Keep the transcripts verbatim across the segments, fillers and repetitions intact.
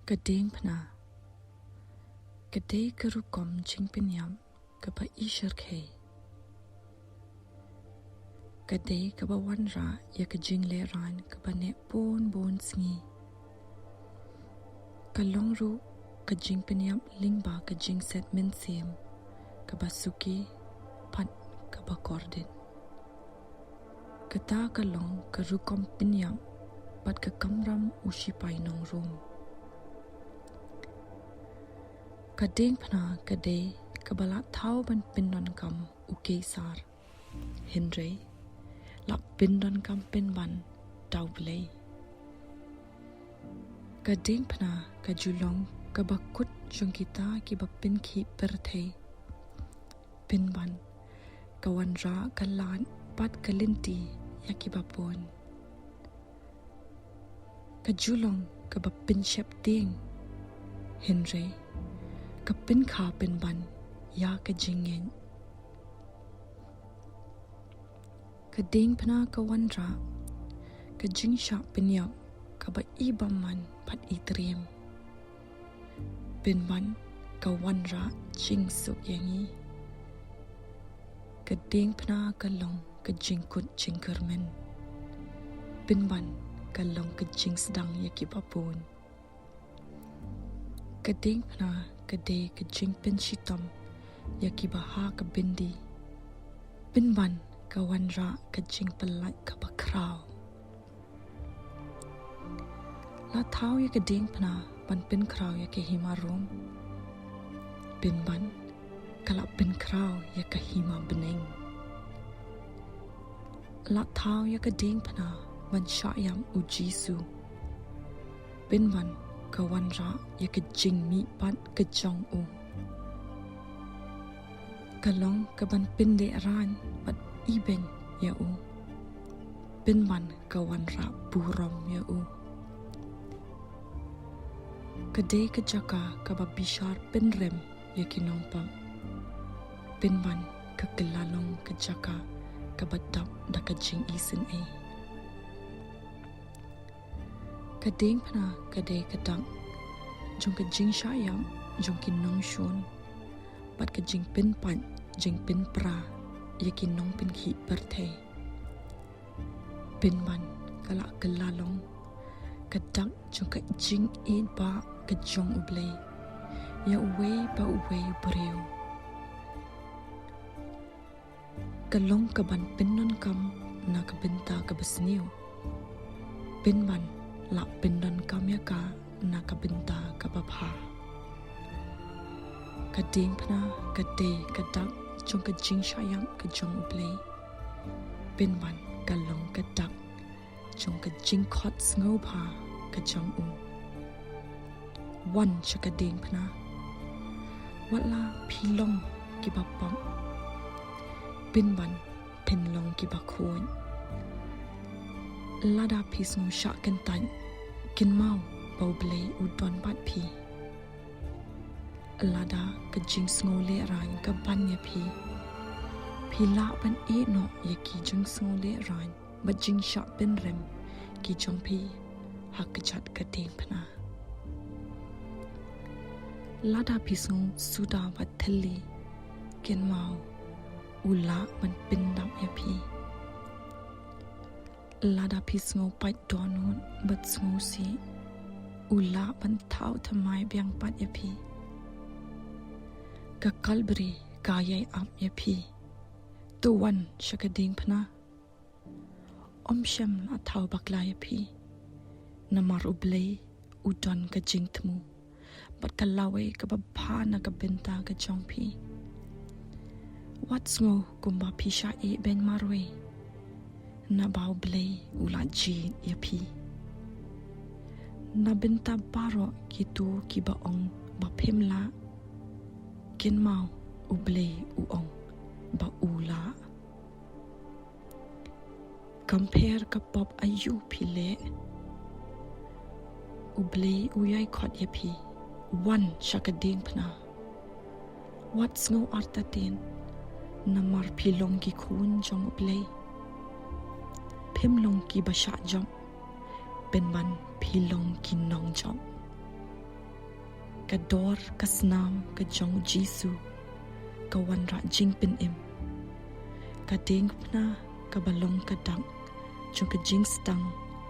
Ka diengphna ka dei ka rukom jingpynïap kaba i shyrkhei. Ka dei kaba wanrah ïa ka jinglehrain kaba neh bun bun sngi. Ka long ruh ka jingpynïap lyngba ka jingset mynsiem kaba suki bad kaba kordit. Kata ka long ka rukom pynïap bad ka kamram u shipai nong Rom. Ka diengphna ka dei kaba la thaw ban pyndonkam u Kaisar, hynrei la pyndonkam pynban da U Blei. Ka diengphna ka ju long kaba kut jong kita kiba pynkhih pyrthei. Pynban ka wanrah ka lad bad ka lynti ïa kiba bun. Ka ju long kaba pynsheptieng, hynrei ka pynkha pynban ïa ka jingngeit. Ka diengphna ka wanrah ka jingshah pynïap kaba i bymman bad i triem. Pynban ka wanrah jingsuk ïa ngi. Ka diengphna ka long ka jingkut jingkyrmen. Pynban ka long ka jingsdang ïa kiba bun. Ka diengphna ka dei ka jingpynshitom ïa kiba ha ka byndi. Pynban ka wanrah ka jingpyllait kaba khraw. La thaw ïa ka diengphna ban pynkhraw ïa ka hima Rom. Pynban ka la pynkhraw ïa ka hima bneng. La thaw ïa ka diengphna ban shah ïam u Jisu. Pynban ka wanrah ïa ka jingmihpat ka jong u. Ka long kaban pynlehrain bad ibeiñ ïa u. Pynban ka wanrah burom ïa u. Ka dei ka jaka kaba bishar pynrem ïa ki nongpop. Pynban ka kylla long ka jaka kaba dap da ka jingisynei. Ka diengphna ka dei ka dak jong ka jingshah ïam jong ki nongshun bad ka jingpynpait jingpynpra ïa ki nongpynkhih pyrthei. Pynban ka la kylla long ka dak jong ka jingïeit ba ka jong U Blei ïa uwei pa uwei u briew. Ka long kaban pyndonkam na ka bynta kaba sniew. Pynban la pyndonkam ïa ka na ka bynta kaba bha. Ka diengphna ka dei ka dak jong ka jingshah ïam ka jong U Blei. Pynban ka long ka dak jong ka jingkhot sngewbha ka jong u. Wan sha ka diengphna. Wat la phi long kiba pop, pynban phin long kiba khuid. Lada phi sngew shah kyntait, kynmaw ba U Blei u don bad phi. Lada ka jingsngewlehraiñ ka ban ïa phi, phi lah ban ïehnoh ïa ki jingsngewlehraiñ bad jingshah pynrem ki jong phi ha kjat ka diengphna. Lada phi sngew suda bad thylli, kynmaw u lah ban pyndap ïa phi. Lada phi sngew pait dohnud bad sngewsih, u lah ban thaw thymmai biang pat ïa phi. Ka Kalbari ka ïai ap ïa phi. To wan sha ka diengphna. Ym shym la thaw bakla ïa phi. Namar U Blei u don ka jingthmu bad ka lawei kaba bha na ka bynta ka jong phi. Wat sngew kumba phi shah ïehnoh marwei, naba U Blei u la jied ïa phi. Na bynta baroh kito kiba ong ba phim lah, kynmaw U Blei u ong ba u lah. Kam pher ka pop aïu phi leh, U Blei u ïai khot ïa phi. Wan sha ka diengphna. Wat sngew artatien, namar phi long ki khun jong U Blei. Phim long kiba shah jop, pynban phi long ki nongjop. Ka dor ka snam ka jong u Jisu ka wanrah jingpynim. Ka diengphna kaba long ka dak jong ka jingsdang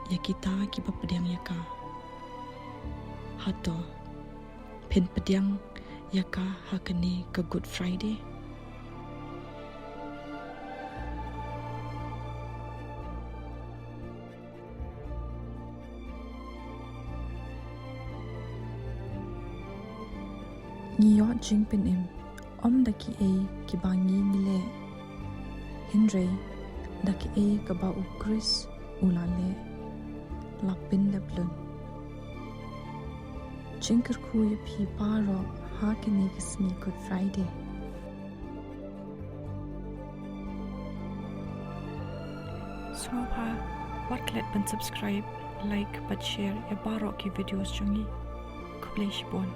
ïa kita kiba pdiang ïa ka. Hato phin pdiang ïa ka ha kane ka Good Friday? Ngi ïoh jingpynim ym da kiei kiba ngi ngi leh, hynrei da kiei kaba u Khrist u la leh, la pyndep lut. Jingkyrkhu ïa phi baroh ha kane ka sngi Good Friday. Sngewbha wat klet ban subscribe, like bad share ïa baroh ki videos jong ngi. Khublei shibun.